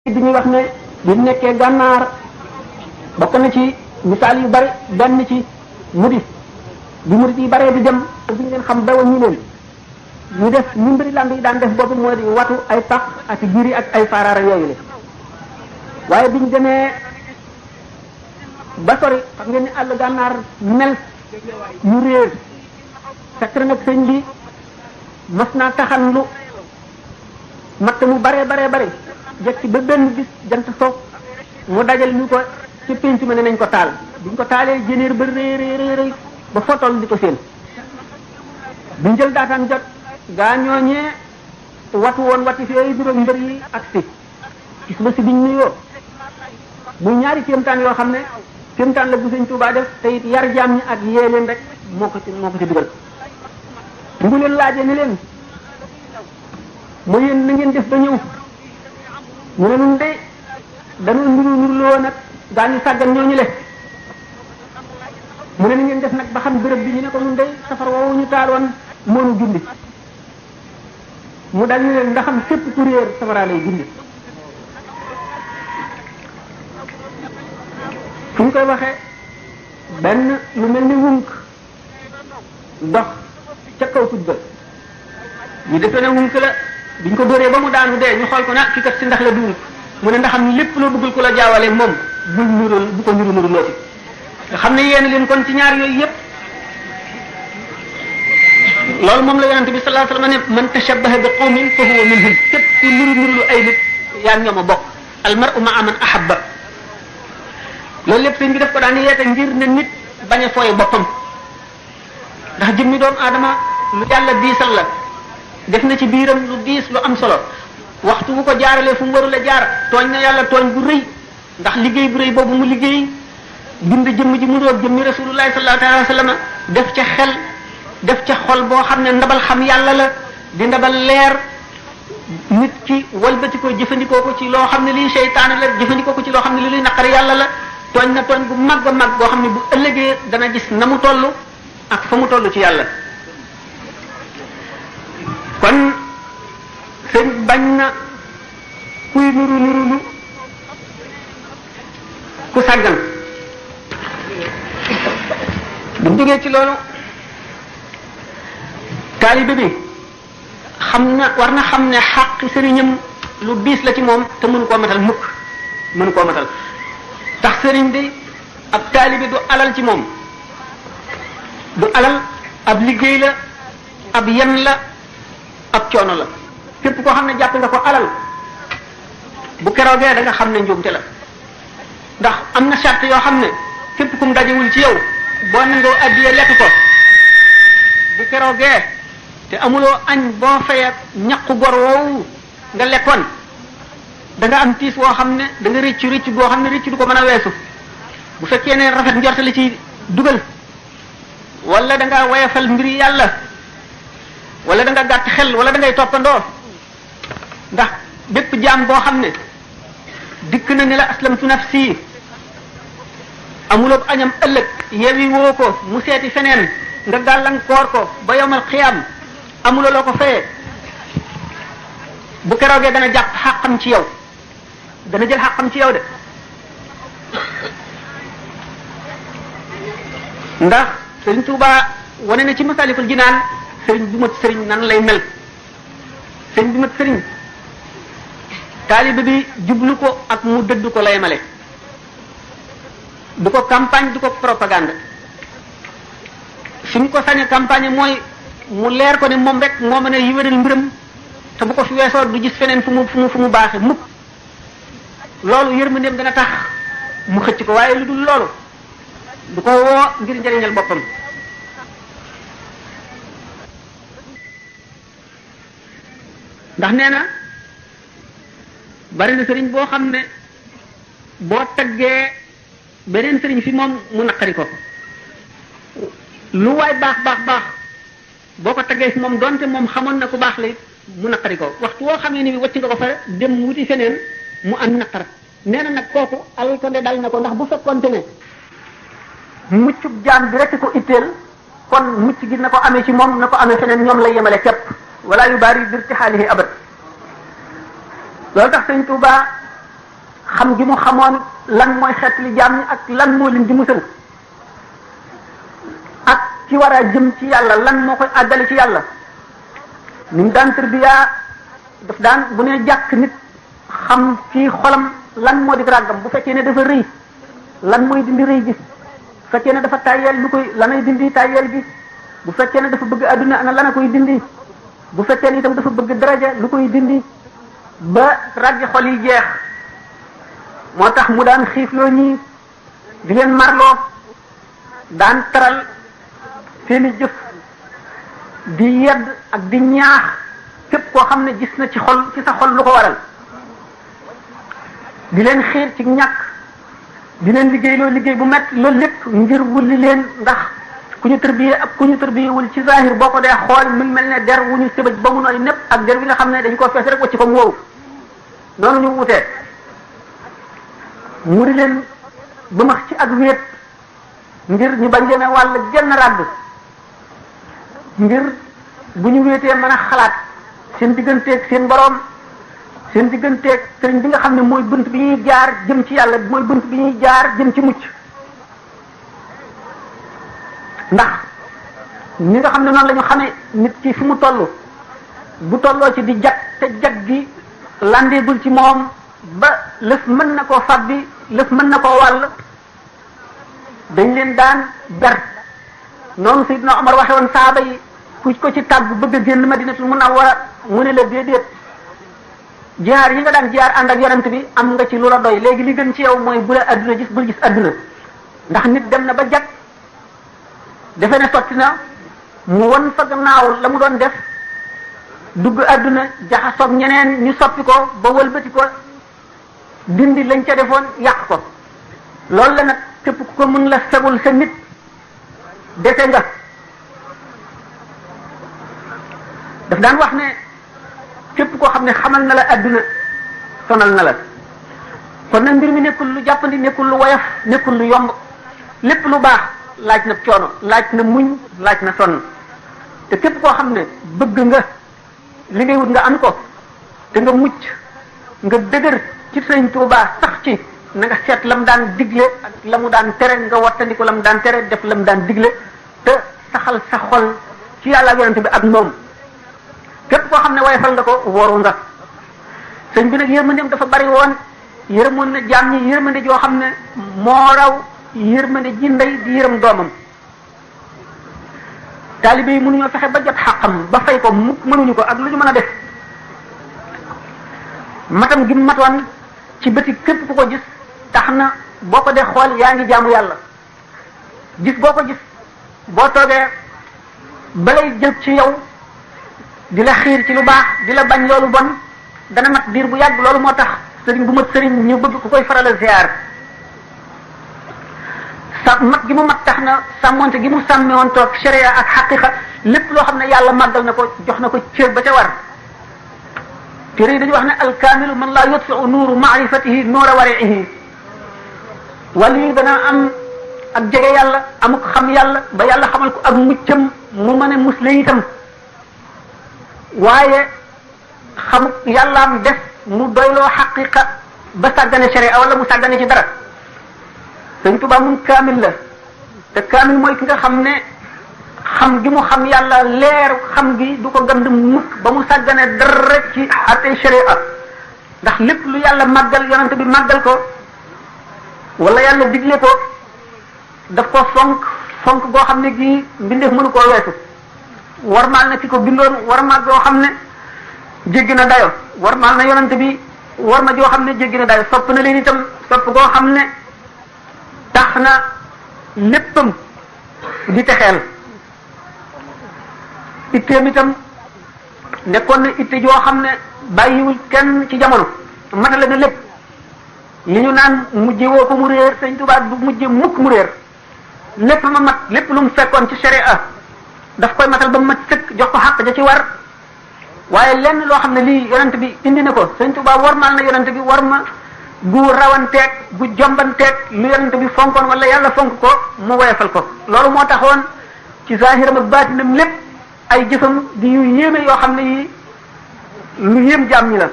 bi ñuy wax ne bi mu nekkee gànnaar bokk na ci misaal yu bari benn ci murid bi murid yi baree di dem bi ñu leen xam dawa ñu leen ñu def ñu mbiri lamb yi daan def boobu moo di watu ay pax ak giri ak ay faaraara yooyu la waaye biñ demee ba sori xam ngeen ni àll gànnaar mel ñu réer fekk nag sëñ bi mas naa taxan lu matt mu bare jekki ba benn bis jant so mu dajal ñu ko ci penc ma ne nañ ko taal biñ ko taalee jëneer ba rëy ba fotol di ko seen biñ jël daataan jot gaa ñooñee watu woon wati fi yooyu biroog mbër yi ak si gis ba si biñ nuyoo muy ñaari kéemtaan yoo xam ne kéemtaan la bu sëñ Tuubaa def te it yar jaam ñi ak yee leen rek moo ko ci dugal bu leen laajee ne leen mu yéen na ngeen def ba ñëw ñu ne nun de dañoo nuru loo nag gaa ñu sàggan ñooñu le mu ne na ngeen def nag ba xam béréb bi ñu ne ko nun de safar woowu ñu taaloon moonu gindi mu dal ñu leen ndaxam fépp ku réer safara lay gindi fu ñu koy waxee benn lu mel ni wunk dox ca kaw tut ba ñu defee ne wunk la biñ ko dóoree ba mu daanu dee ñu xool ko nag ki kat si ndax la duul mu ne ndaxam lépp loo bëggul ko la jaawale moom bu ko nuru looti nga xam ne yéen leen kon ci ñaar yooyu yépp loolu moom la yonente bi sallallahu alayhi wasallam ne man tashabbaha bi qawmin fa huwa minhum képp ku nuru lu ay nit yaa ñoom a bokk al mar'u ma'a man ahabba loolu lépp sëñ bi daf ko daan yeete ngir ne nit bañ a fooye boppam ndax jëmmi doomu aadama lu yàlla diisal la def na ci biiram lu diis lu am solo waxtu bu ko jaaralee fu mu warul a jaar tooñ na yàlla tooñ bu rëy ndax liggéey bu rëy boobu mu liggéey bind jëmm ji mu doon jëmmi rasulullahi sallallahu alayhi wa sallam def ca xel def ca xol boo xam ne ndabal xam yàlla la di ndabal leer nit ki walbati ko jëfandikoo ko ci loo xam ne lii seytaane la jëfandikoo ko ci loo xam ne li luy naqari yàlla la tooñ na tooñ bu mag a mag boo xam ne bu ëllëgee dana gis na mu toll ak fa mu toll ci yàlla kon sëñ bañ na kuy nuru ku sàggan bu ñu jógee ci loolu taalibe bi war na xam ne xaqi sëriñam lu diis la ci moom te mënu koo matal mukk mënu koo matal tax sëriñ bi ab taalibe du alal ci moom du alal ab liggéey la ab yen la ab coono la képp koo xam ne jàpp nga ko alal bu keroogee da nga xam ne njuumte la ndax am na charte yoo xam ne képp kum dajewul ci yow boo nangoo addiya lekk ko bu keroogee te amuloo añ boo fayee ñaqu gor woowu nga lekkoon da nga am tiis woo xam ne da nga rëccu boo xam ne rëccu du ko mën a weesu bu fekkee ne rafet njort la ci dugal wala da nga wayafal mbiri yàlla wala da nga gàtt xel wala da ngay toppandoo ndax bépp jaam boo xam ne dikk na ne la aslamtu nafsi amuloo añam ëllëg yewi woo ko mu seeti feneen nga gàllankoor ko ba yowmal xiyaam amuloo loo ko fayee bu keroogee dana jàpp xàqam ci yow dana jël xàqam ci yow de ndax Sëriñ Tuubaa wane na ci Masaalikul Jinaan sëriñ bu mat sëriñ nan lay mel sëriñ bu mat sëriñ taalibe bi jublu ko ak mu dëdd ko lay male du ko campagne du ko propagande fi mu ko sañ a campagne mooy mu leer ko ne moom rek moo mën a yiwénal mbiram te bu ko fi weesoo du gis feneen fu mu baaxe mukk loolu yërmandeem dana tax mu xëcc ko waaye lu dul loolu du ko woo ngir njëriñal boppam ndax nee na bari na sëriñ boo xam ne boo taggee beneen sëriñ fi moom mu naqari ko lu waay baax boo ko taggee fi moom donte moom xamoon na ku baax la mu naqari ko waxtu woo xam ne ni wacc nga ko fa dem wuti feneen mu am naqar nee na nag kooku alkande dal na ko ndax bu fekkonte ne muccub jaam bi rek ko itteel kon mucc gi na ko amee ci moom na ko amee feneen ñoom lay yemale képp wala yu bari bir ci xaalihi abad loolu tax sëñ Tuubaa xam gi mu xamoon lan mooy xeet li jaam ñi ak lan moo leen di musal ak ci war a jëm ci yàlla lan moo koy àggale ci yàlla ni mu daan tarbiya daf daan bu ne jàkk nit xam ci xolam lan moo di ràggam bu fekkee ne dafa rëy lan mooy dindi rëy gi bu fekkee ne dafa tàyyeel lu koy lanay dindi tàyyeel gi bu fekkee ne dafa bëgg adduna ana lana koy dindi bu fekkee ne itam dafa bëgg daraja lu koy dindi ba ràggi xol yi jeex moo tax mu daan xiifloo ñii di leen marloo daan taral seeni jëf di yedd ak di ñaax képp koo xam ne gis na ci xol ci sa xol lu ko waral di leen xiir ci ñàkk di leen liggéeyloo liggéey bu metti loolu lépp ngir wulli leen ndax ku ñu tërbiyee ak ku ñu tërbiyewul ci zahir boo ko dee xool mu mel ne der wu ñu sëbëj ba mu nooy népp ak der bi nga xam ne dañ koo fees rek wacc ko mu wow noonu ñu wutee mu di leen ba max ci ak wéet ngir ñu bañ leen a wàll genn ràdd ngir bu ñu wéetee mën a xalaat seen digganteeg seen boroom seen digganteeg sëriñ bi nga xam ne mooy bunt bi ñuy jaar jëm ci yàlla mooy bunt bi ñuy jaar jëm ci mucc ndax ñi nga xam ne noonu la ñu xamee nit ki fi mu toll bu tolloo ci di jag te jag gi landeegul ci moom ba lëf mën na koo fàbbi lëf mën na koo wàll dañ leen daan ber noonu Seydina Omar waxe woon saaba yi ku ko ci tàggu bëgg a génn Madinatul Munawwara mu ne la déedéet jihaar yi nga daan jihaar ànd ak yonent bi am nga ci lu la doy léegi li gën ci yow mooy bu la adduna gis bul gis adduna ndax nit dem na ba jag defe ne sotti na mu won fa gannaaw la mu doon def dugg adduna jaxasoog ñeneen ñu soppi ko ba wëlbati ko dindi lañ ca defoon yàq ko loolu la nag képp ku ko mën la fegul sa nit dese nga daf daan wax ne képp koo xam ne xamal na la adduna sonal na la kon nag mbir mi nekkul lu jàppandi nekkul lu woyof nekkul lu yomb lépp lu baax laaj na coono laaj na muñ laaj na sonn te képp koo xam ne bëgg nga li ngay wut nga am ko te nga mucc nga dëgër ci Sëriñ Tuubaa sax ci na nga seet lam daan digle ak la mu daan tere nga wattandi ko lam daan tere def lam daan digle te saxal sa xol ci yàlla ak yonent bi ak moom képp koo xam ne woyofal nga ko wooru nga sëñ bi nag yërmandeem dafa bari woon yërëmoon na jaam ñi yërmande joo xam ne moo raw yërmande ji ndey di yërëm doomam taalibe yi mënuñoo fexe ba jot xàqam ba fay ko mukk mënuñu ko ak lu ñu mën a def matam gi matoon ci bëti képp ku ko gis tax na boo ko dee xool yaa ngi jaamu yàlla gis boo ko gis boo toogee balay jël ci yow di la xiir ci lu baax di la bañ loolu bon dana mat diir bu yàgg loolu moo tax sëriñ bu mat sëriñ ñu bëgg ku koy faral a ziar sa mat gi mu mat tax na sàmmonte gi mu sàmme woon toog sharia ak xaqiqa lépp loo xam ne yàlla màggal na ko jox na ko cër ba ca war téere yi dañu wax ne alkaamilu man laa yutfiu nuuru maarifatihi nuura wariihi wàllu yi dana am ak jege yàlla amuk xam yàlla ba yàlla xamal ko ak muccam mu mën a musle itam waaye xamuk yàllaam def mu doyloo xaqiqa ba sàggane sharia wala mu sàggane ci dara Sëñ Tuubaa moom kaamil la te kaamil mooy ki nga xam ne xam gi mu xam yàlla leer xam gi du ko gand mukk ba mu sàggane dara ci àtte sharia ndax lépp lu yàlla màggal yonent bi màggal ko wala yàlla digle ko daf ko fonk goo xam ne gii mbindeef mënu koo weesu warmaal na ki ko bindoon warmaal goo xam ne jéggi na dayo warmaal na yonent bi war ma joo xam ne jéggi na dayo sopp na leen itam sopp goo xam ne tax na léppam di texeel itteem itam nekkoon na itte joo xam ne bàyyiwul kenn ci jamono matale na lépp li ñu naan mujje woo ko mu réer Sëñ Tuubaa du mujje mukk mu réer lépp ma mat lépp lu mu fekkoon ci sharia daf koy matal ba mu mat sëkk jox ko xàq ja ci war waaye lenn loo xam ne lii yonent bi indi na ko Sëñ Tuubaa warmaal na yonent bi war ma gu rawanteeg gu jombanteeg lu yonent bi fonkoon wala yàlla fonk ko mu woyefal ko loolu moo taxoon ci zahiram ak baatinam lépp ay jëfam di yu yéeme yoo xam ne yi lu yéem jaam ñi la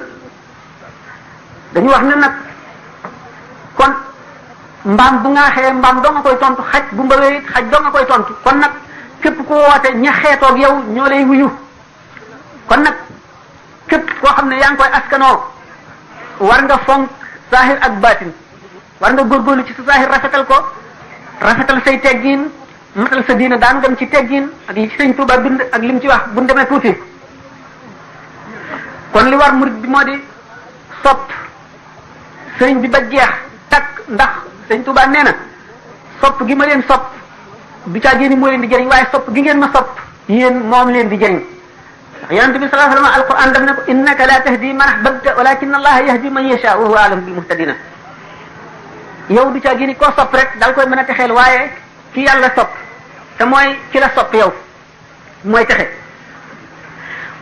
dañu wax ne nag kon mbaam bu ngaaxee mbaam doo nga koy tontu, xaj bu mbawee it xaj doo nga koy tontu. kon nag képp ku woote ña xeetoog yow ñoo lay wuyu. kon nag képp koo xam ne yaa ngi koy askanoo war nga fonk zahir ak baatin, war nga góorgóorlu ci sa zahir rafetal ko, rafetal say teggin, matal sa diina daan gën ci teggin ak li ci Sëñ Tuuba bind ak lim ci wax bu ñu demee tuuti. kon li war murid bi moo di sopp sëriñ bi ba jeex takk, ndax Sëñ Tuuba nee na sopp gi ma leen sopp du caa génn moo leen di jëriñ, waaye sopp gi ngeen ma sopp yéen moom leen di jëriñ. ndax yonente bi sallallahu alayhi wa sallam alquran daf ne ko innaka la tahdi man ahbabta walakin allaha yahdi man yasha wa huwa alam bil muhtadina. yow du caa génn koo sopp rek daal koy mën a texeel, waaye ki yàlla sopp te mooy ki la sopp yow mooy texe.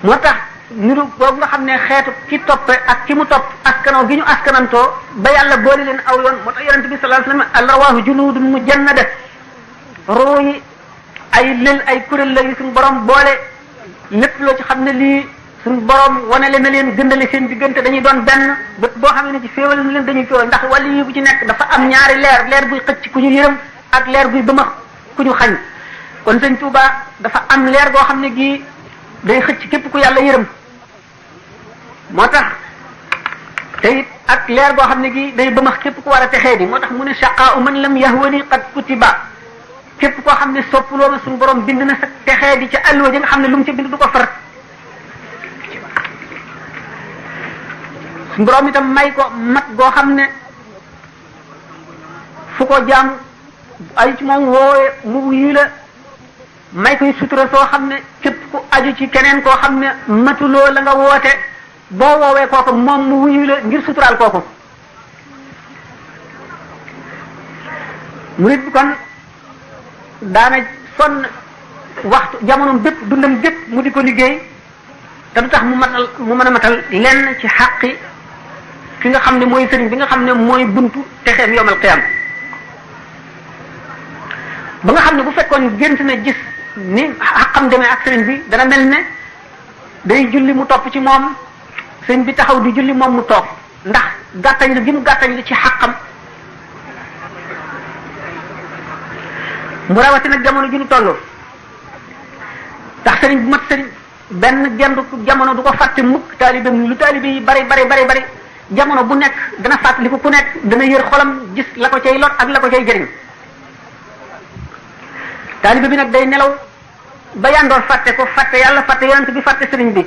moo tax niru boobu nga xam ne xeetu ki toppe ak ki mu topp askanoo gi ñu askanantoo ba yàlla boole leen aw yoon. moo tax yonente bi sallallahu alayhi wa sallam al-arwaahu junuudun mujannada, roo yi ay lël ay kuréel la yu suñu borom boole. lépp loo ci xam ne lii suñu borom wanale na leen gëndale seen diggante dañuy doon benn bët boo xam ne ci féewal na leen dañuy féewal, ndax wàllu yi bu ci nekk dafa am ñaari leer, leer buy xëcc ku ñu yërëm ak leer buy bëmax ku ñu xañ. kon Sëñ Tuuba dafa am leer goo xam ne gii day xëcc képp ku yàlla yërëm. moo tax te it ak leer goo xam ne gii day bëmax képp ku war a texee di. moo tax mu ne shaqaa man lam yahwani qad kutiba, képp koo xam ne soppuloo ma suñu borom bind na sa texee di ca àlluwa ji nga xam ne lu mu ca bind du ko far. suñu borom itam may ko mat goo xam ne fu ko jaam ay ci moom woowe mu wuyu la, may koy sutura soo xam ne képp ku aju ci keneen koo xam ne matuloo la nga woote boo woowee kooku moom mu wuyu la ngir suturaal kooku. murid bi kon daana sonn waxtu jamono bépp dundam bépp mu di ko liggéey te du tax mu mën a matal lenn ci xaqi ki nga xam ne mooy sëriñ bi nga xam ne mooy buntu texeem yawmal qiyaam. ba nga xam ne bu fekkoon gént na gis ni xaqam demee ak sëriñ bi dana mel ne day julli mu topp ci moom, sëriñ bi taxaw di julli moom mu toog, ndax gàttañ la gi mu gàttañ la ci xaqam. mu rawati nag jamono ji ñu toll ndax sëriñ bu mat sëriñ benn gendu jamono du ko fàtte mukk. taalibe lu taalibe yi bari jamono bu nekk dana fàttaliku ku nekk dana yër xolam gis la ko cay lot ak la ko cay jëriñ. taalibe bi nag day nelaw ba yandoor fàtte ko, fàtte yàlla, fàtte yonent bi, fàtte sëriñ bi,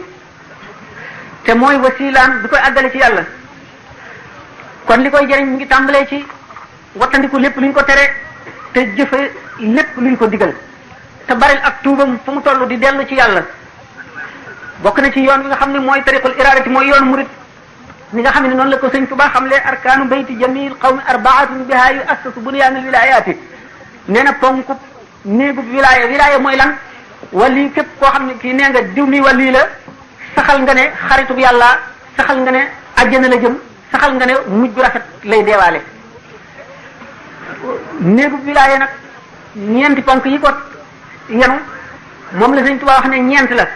te mooy wasilaam bi koy àggale ci yàlla. kon li koy jëriñ mu ngi tàmbalee ci wattandiku lépp luñ ko tere te jëfe lépp luñ ko digal, te baril ak tuubam fu mu toll di dellu ci yàlla. bokk na ci yoon bi nga xam ne mooy tariqul iradati, mooy yoon murid ni nga xam ne noonu la ko Sëñ Tuubaa xamle arkaanu bayti jamil qawmi arbaatun biha yu assasu bunyaanul wilayaati. nee na ponku néegub wilaya mooy lan? wali képp koo xam ne kii nee nga diw mi wali la, saxal nga ne xaritub yàlla, saxal nga ne àjjana la jëm, saxal nga ne mujj gu rafet lay deewaale. néegub wilaya nag ñeenti ponk yi ko yenu moom la Sëñ Tuubaa wax ne ñeent la.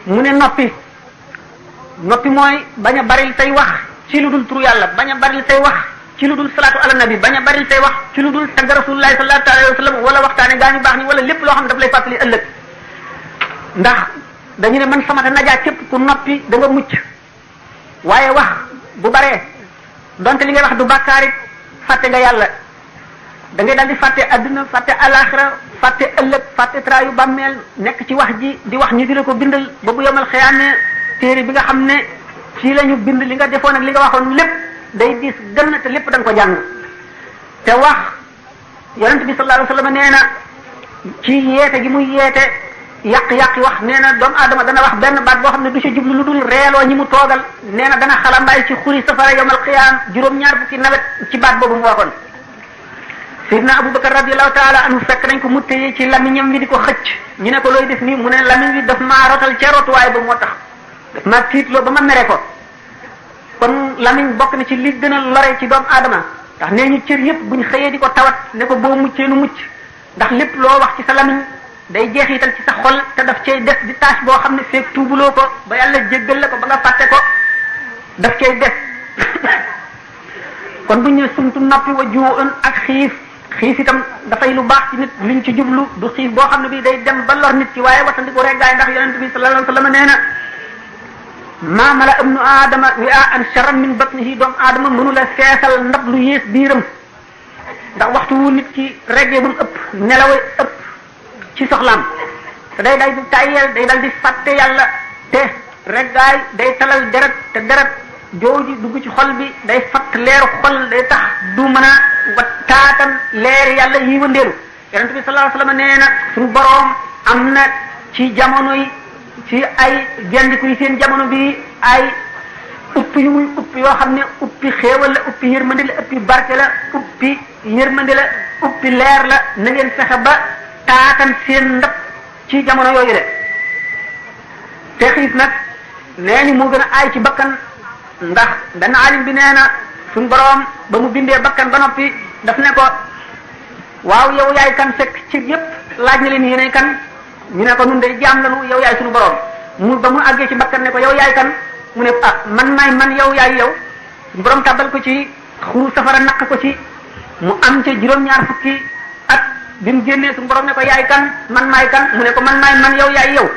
mu ne noppi mooy bañ a baril say wax ci lu dul turu yàlla, bañ a baril say wax ci lu dul salaatu ala nabi, bañ a baril say wax ci lu dul tagg rasulullahi sallallahu alayhi wa sallam wala waxtaane gaa ñu baax ñi wala lépp loo xam ne daf lay fàttali ëllëg. ndax dañu ne man samata najaa képp ku noppi da nga mucc, waaye wax bu baree donte li ngay wax du bàkkaarit fàtte nga yàlla, da ngay daal di fàtte adduna, fàtte alaxira, fàtte ëllëg, fàtte traayu bàmmeel, nekk ci wax ji di wax ñu di la ko bindal ba bu yomal xiyaame téere bi nga xam ne ci la ñu bind li nga defoon ak li nga waxoon lépp day diis gën te lépp da nga ko jàng. te wax yonent bi sallallahu alayhi wa sallam nee na ci yeete gi muy yeete yàq-yàq wax nee na doomu aadama dana wax benn baat boo xam ne du ci jublu lu dul reeloo ñi mu toogal. nee na dana xalambaay ci xuri safara yomal xiyaam juróom-ñaar fukki nawet ci baat boobu mu waxoon. Sidna Abubakar radiyallahu taala anhu fekk nañ ko mu téye ci lamiñam wi di ko xëcc, ñu ne ko looy def nii mu ne lamiñ wi daf maa rotal ca rotuwaay ba moo tax daf maa tiitloo ba ma mere ko. kon lamiñ bokk na ci li gën a lore ci doomu aadama, ndax nee ñu cër yëpp buñ xëyee di ko tawat ne ko boo muccee nu mucc, ndax lépp loo wax ci sa lamiñ day jeexital ci sa xol te daf cay def di tâche boo xam ne feeg tuubuloo ko ba yàlla jéggal la ko ba nga fàtte ko daf cay def. kon bu ñu sumtu noppi wa juun ak xiif itam dafay lu baax ci nit luñ ci jublu du xiif boo xam ne bii day dem ba lor nit ci waaye wattandiku reggaay ndax yonent bi sallallahu alayhi wa sallam nee na maa mala ibnu aadama wi'aan sharran min batnihi doomu aadama mënu la feesal ndab lu yées biiram ndax waxtu wu nit ki reggee ba mu ëpp nelaw ëpp ci soxlaam te day dal di tàyyeel day dal di fàtte yàlla te reggaay day talal deret te deret jooju dugg ci xol bi day fatt leeru xol day tax du mën a wattaatan leer yàlla yi wëndeelu yonent bi sallallahu alayhi wasallam nee na suñu boroom am na ci jamono yi ci ay gendiku yi seen jamono bi ay uppi yu muy uppi yoo xam ne uppi xéewal la uppi yërmande la uppi barke la uppi yërmande la uppi leer la na ngeen fexe ba taatan seen ndab ci jamono yooyu de te xiif nag nee ni moo gën a aay ci bakkan ndax benn alim bi nee na suñ boroom ba mu bindee bakkan ba noppi daf ne ko waaw yow yaay kan fekk ci yépp laaj na leen yéenay kan ñu ne ko nun de jaam lanu yow yaay suñu boroom mu ba mu àggee ci bakkan ne ko yow yaay kan mu ne ah man maay man yow yaay yow suñu boroom tàbbal ko ci xuru safara naq ko ci mu am ca juróom-ñaar fukki at bi mu génnee suñu boroom ne ko yaay kan man maay kan mu ne ko man maay man yow yaay yow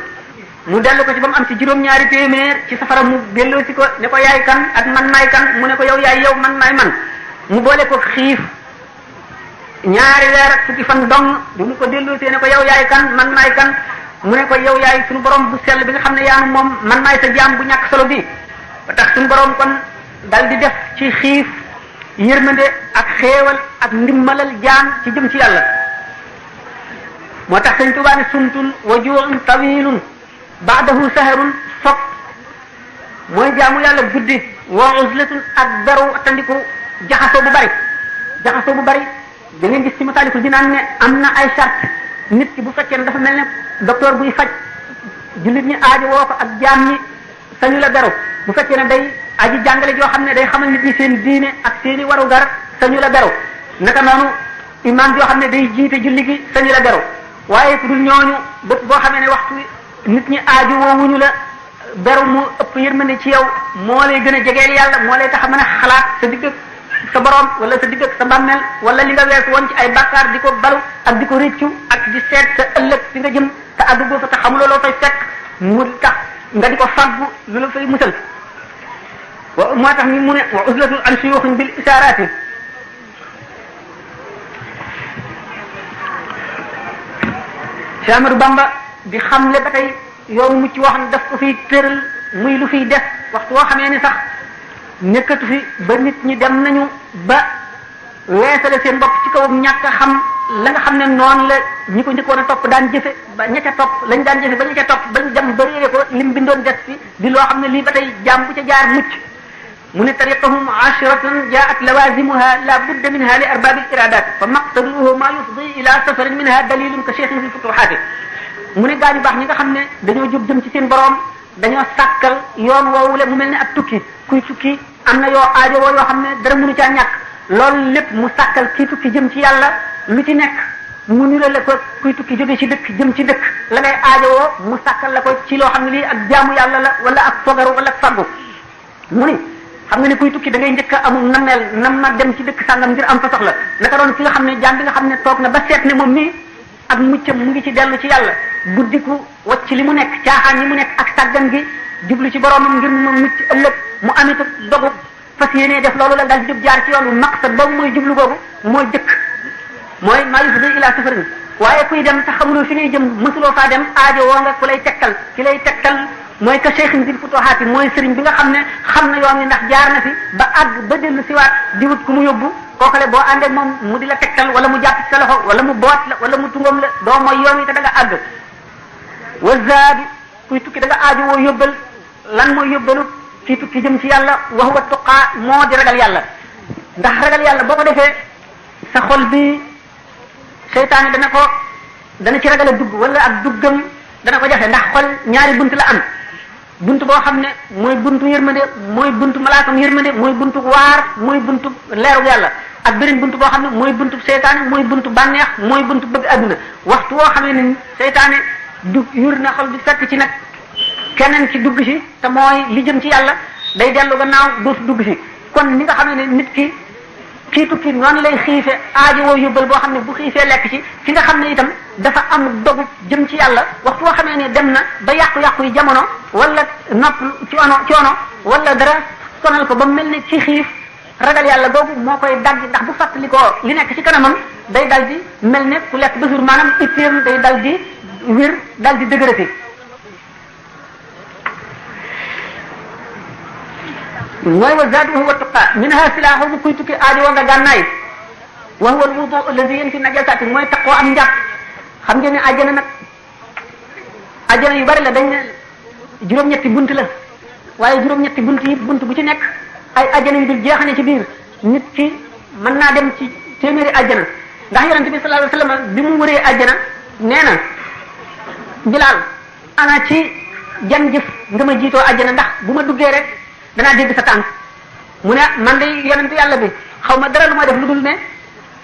mu dellu ko ci ba mu am ci juróom-ñaari téeméer ci safara mu delloo si ko ne ko yaay kan ak man maay kan mu ne ko yow yaay yow man maay man mu boole ko xiif ñaari weer ak fukki fan dong bi mu ko delloo si ne ko yow yaay kan man maay kan mu ne ko yow yaay suñu borom bu sell bi nga xam ne yaanu moom man maay sa jaam bu ñàkk solo bi ba tax suñu borom kon dal di def ci xiif yërmande ak xéewal ak ndimmalal jaam ci jëm ci yàlla moo tax Sëñ Tuubaa ne sumtun wa ju'un tawilun baadahu saharun fop mooy jaamu yàlla guddi wa uzlatun ak beru tandiku jaxasoo bu bari da ngeen gis ci Masaalikul Jinaan ne am na ay charte nit ki bu fekkee ne dafa mel ne docteur buy faj jullit ñi aajo woo ko ak jaam ñi sañu la beru bu fekkee ne day aji jàngale joo xam ne day xamal nit ñi seen diine ak seeni waru gar sañu la beru naka noonu imaam joo xam ne day jiite julli gi sañu la beru waaye ku dul ñooñu bët boo xamee ne waxtu nit ñi aaju woowuñu la beru mu ëpp yërmande ci yow moo lay gën a jegeel yàlla moo lay tax a mën a xalaat sa digg ak sa borom wala sa digg ak sa bàmmeel wala li nga weesu woon ci ay bàkkaar di ko balu ak di ko rëccu ak di seet sa ëllëg fi nga jëm te àddugoo fa te xamuloo loo fay fekk mu tax nga di ko faggu lu la fay musal moo tax ni mu ne wa uzlatun an suyuxin bil isarati Cheikh Ahmadou Bamba di xamle ba tey yoonu mucc woo xam ne daf ko fiy tëral muy lu fiy def waxtu woo xamee ni sax nekkatu fi ba nit ñi dem nañu ba weesale seen bopp ci kawam ñàkk a xam la nga xam ne noonu la ñi ko njëkkoon a topp daan jëfe ba ña ca topp lañ daan jëfe ba ña ca topp bañ dem ba réere ko lim bindoon des fi di loo xam ne lii ba tey jaam bu ca jaar mucc mu ne tariqahum ashratan jaat lawazimuha la budda minha li arbabil iradat fa maqsaduhu ma yufdi ila safarin minha dalilun ka cheikhin fi futuhati mu ne gaañu baax ñi nga xam ne dañoo jóg jëm ci seen borom dañoo sàkkal yoon woowule mu mel ne ab tukki kuy tukki am na yoo aajo woo yoo xam ne dara mënu caa ñàkk loolu lépp mu sàkkal kii tukki jëm ci yàlla lu ci nekk mu nirale ko kuy tukki jóge ci dëkk jëm ci dëkk la ngay aajo woo mu sàkkal la ko ci loo xam ne lii ak jaamu yàlla la wala ak fogaru wala ak faggu mu ni xam nga ne kuy tukki da ngay njëkk a amul nam ma dem ci dëkk sàngam ngir am fa soxla naka doon ki nga xam ne jaam bi nga xam ne toog na ba seet ne moom nii ak muccam mu ngi ci dellu ci yàlla guddiku wacc li mu nekk caaxaan yi mu nekk ak sàggan gi jublu ci boromam ngir mu mucc ëllëg mu amit dogu fas yéenee def loolu la daal di jóg jaar ci yoonu maqsad boobu mooy jublu googu mooy jëkk mooy maa yufdi ila safarin waaye kuy dem te xamuloo fi ngay jëm mësuloo faa dem aajo woo nga ku lay tegtal ki lay tegtal mooy ka cheikhin bil futuhaati mooy sëriñ bi nga xam ne xam na yoon wi ndax jaar na fi ba àgg ba dellu siwaat di wut ku mu yóbbu kookale boo ànd ak moom mu di la tegtal wala mu jàpp ci sa loxo wala mu boot la wala mu tungam la doo mooy yoon wi te da nga àgg wa zaadu kuy tukki da nga aajo woo yóbbal lan mooy yóbbalu kii tukki jëm ci yàlla wa huwa tuqaa moo di ragal yàlla ndax ragal yàlla boo ko defee sa xol bi seytaane dana ci ragal a dugg wala ak duggam dana ko jafe ndax xol ñaari bunt la am bunt boo xam ne mooy buntu yërmande mooy buntu malaakam yërmande mooy buntu waar mooy buntu leeru yàlla ak beneen buntu boo xam ne mooy buntu seytaane mooy buntu bànneex mooy buntu bëgg adduna waxtu woo xamee ne seytaane du yur na xol bi fekk ci nag keneen ci dugg si te mooy li jëm ci yàlla day dellu gannaaw dootu dugg si kon ni nga xam ne nit ki kii tukki noonu lay xiife aajo woo yóbbal boo xam ne bu xiifee lekk ci ki nga xam ne itam dafa am dogu jëm ci yàlla waxtu boo xamee ne dem na ba yàqu-yàqu yi jamono wala nopp coono wala dara sonal ko ba mel ne ci xiif ragal yàlla googu moo koy dagg ndax bu fàttalikoo li nekk ci kanamam day dal di mel ne ku lekk ba suur maanaam itteem day dal di wér dal di dëgërati mooy wa zaatuhu wa tuqa minha silaahu bu kuy tukki aajo wa nga gànnaay wa huwa al-wudu alladhi yanfi najasati mooy taqoo am njàpp xam ngeen ne àjjana nag àjjana yu bari la dañ ne juróom-ñetti bunt la waaye juróom-ñetti bunt yi bunt bu ci nekk ay àjjana yu dul jeexane ci biir nit ki mën naa dem ci téeméeri àjjana ndax yonent bi sallallahu alayhi wasallam bi mu wëree àjjana nee na Bilaal ana ci jan jëf nga ma jiitoo àjjana ndax bu ma duggee rek danaa dégg sa tànk mu ne man de yonent yàlla bi xaw ma dara lu ma def lu dul ne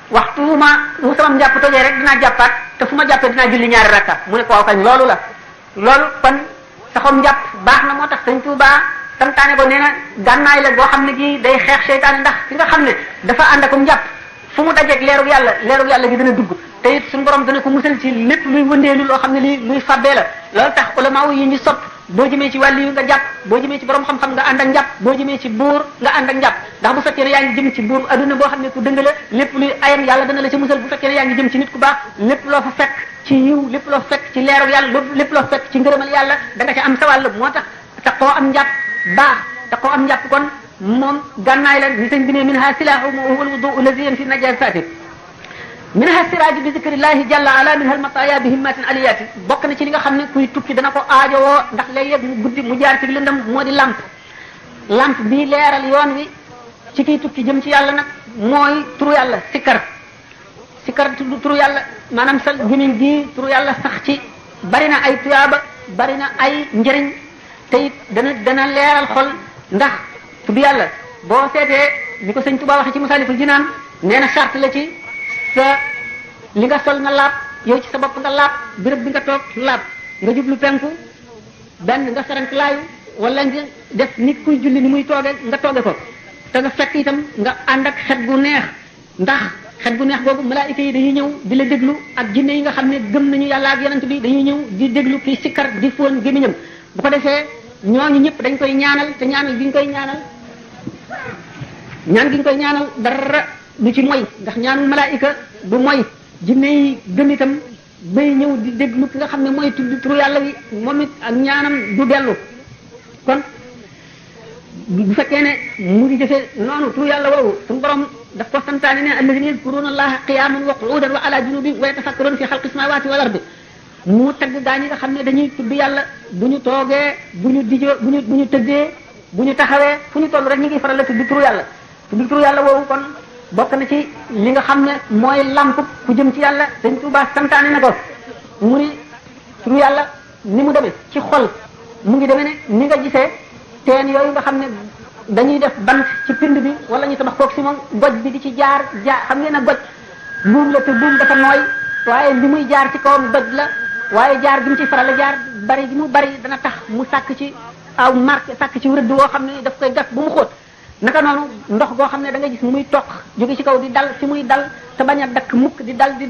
waxtu mu sama njàpp tojee rek dinaa jàppaat te fu ma jàppee dinaa julli ñaari rakka mu ne ko waaw kañ loolu la loolu kon saxom njàpp baax na moo tax Sëñ Tuubaa santaane ko nee na gànnaay la boo xam ne gi day xeex seytaane ndax ki nga xam ne dafa ànd akum njàpp fu mu dajeeg leerug yàlla gi dana dugg te it suñu borom dana ko musal ci lépp luy wëndeelu loo xam ne lii luy fabbee la loolu tax ulama yi ñu sopp boo jëmee ci wàllu yu nga jàpp boo jëmee ci borom xam-xam nga ànd ak njàpp boo jëmee ci buur nga ànd ak njàpp ndax bu fekkee ne yaa ngi jëm ci buur adduna boo xam ne ku dëng la lépp luy ayam yàlla dana la ci musal bu fekkee ne yaa ngi jëm ci nit ku baax lépp loo fa fekk ci yiw lépp loo fekk ci leerug yàlla lépp loo fekk ci ngërëmal yàlla da nga ca am sa wàll moo tax taxoo am njàpp baax taxoo am njàpp kon moom gànnaay la ni sëñ bi ne minha silaahu wa huwa al-wudu alladhi yanfi najasati minha siraaju bi zikrillahi jalla ala minha almataya bi himmatin aliyati bokk na ci li nga xam ne kuy tukki dana ko aajowoo ndax léeg-léeg mu guddi mu jaar ci lëndëm moo di lamp bii leeral yoon wi ci kiy tukki jëm ci yàlla nag mooy turu yàlla sikkar turu yàlla maanaam sa gémmiñ gi turu yàlla sax ci bari na ay tuyaaba bari na ay njëriñ te it dana leeral xol ndax tudd yàlla boo seetee ni ko sëñ Tuubaa waxe ci Masaalikul Jinaan nee na charte la ci sa li nga sol nga laab yow ci sa bopp nga laab béréb bi nga toog laab nga jublu penku benn nga sarank laayu wala nga def nit kuy julli ni muy tooge nga tooge ko te nga fekk itam nga ànd ak xet gu neex ndax xet gu neex boobu malaayika yi dañuy ñëw di la déglu ak jinne yi nga xam ne gëm nañu yàlla ak yonent bi dañuy ñëw di déglu kii sikkar di fóon gémmiñam bu ko defee ñooñu ñëpp dañ koy ñaanal te ñaanal gi ñu koy ñaanal ñaan gi ñu koy ñaanal dara du ci moy ndax ñaanul malaayika du moy jinne yi gëm itam bay ñëw di déglu ki nga xam ne mooy tudd turu yàlla wi moom it ak ñaanam du dellu kon bu fekkee ne mu ngi defee noonu turu yàlla woowu suñu borom daf ko santaane ne alladhina yadhkuruna allaha qiyaman wa qu'udan wa ala junubihim wa yatafakkaruna fi khalqis samawati wal ardi mu tagg gaa ñi nga xam ne dañuy tudd yàlla bu ñu toogee bu ñu dijoo bu ñu tëddee bu ñu taxawee fu ñu toll rek ñu ngi faral la tudd turu yàlla woowu kon bokk na ci li nga xam ne mooy lamp ku jëm ci yàlla Sëñ Tuubaa santaane na ko mu ni turu yàlla ni mu demee ci xol mu ngi demee ne ni nga gisee teen yooyu nga xam ne dañuy def bant ci pind bi wala ñu tabax koog si moom goj bi di ci jaar xam ngeen ne goj buum la te buum dafa nooy waaye li muy jaar ci kawam goj la waaye jaar gi mu ci faral la jaar bari gi mu bari dana tax mu sàkk ci aw marque sàkk ci rëdd woo xam ne daf koy gas bu mu xóot naka noonu ndox goo xam ne da nga gis muy toq jóge ci kaw di dal fi muy dal te bañ a dakk mukk di dal day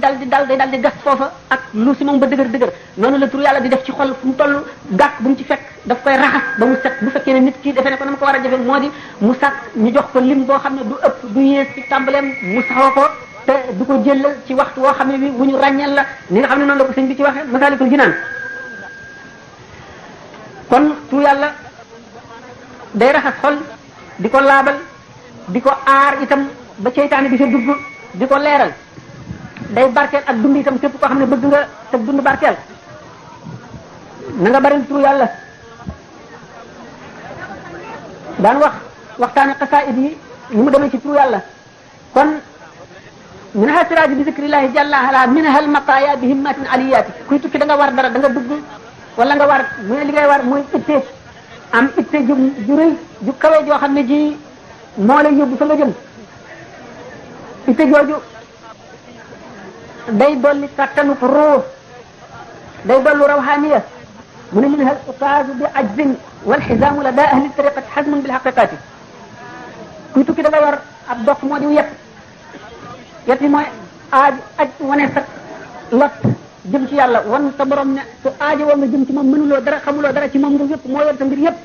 dal di gas foofa ak lu si moom ba dëgër noonu la tur yàlla di def ci xol fu mu toll gàkk bu mu ci fekk daf koy raxas ba mu set bu fekkee ne nit ki defee ne ko na ma ko war a jafe moo di mu sàkk ñu jox ko lim boo xam ne du ëpp du yées ci tàmbaleem mu saxoo ko te du ko jëlal ci waxtu woo xam ne bi bu ñu ràññeel la ni nga xam ne noonu la ko sëñ bi ci waxee Masaalikul Jinaan kon tur yàlla day raxas xol di ko laabal di ko aar itam ba seytaane bi sa dugg di ko leeral day barkeel ak dund itam képp koo xam ne bëgg nga sa dund barkeel na nga bari turu yàlla daan waxtaane xasaayid yi ni mu demee ci turu yàlla kon minha siraaju bi zikrillahi jalla ala minha al mataaya bi himmatin aliyaati kuy tukki da nga war dara da nga dugg wala nga war mu ne li ngay war mooy ittee am itte ju rëy ju kawe joo xam ne ji moo lay yóbbu fa nga jëm itte jooju day dolli kattanu ruux day dollu rawhaniya mu ne minha al-uqaaz bi ajzin wal xizaamu la daa ahli tariqati xazmun bil xaqiqati kuy tukki da nga war ab dox moo di yet yet yi mooy aj wane sa lot jëm ci yàlla wan sa borom ne su aajo woo nga jëm ci moom mënuloo dara xamuloo dara ci moom nga yëpp moo yor sa mbir yëpp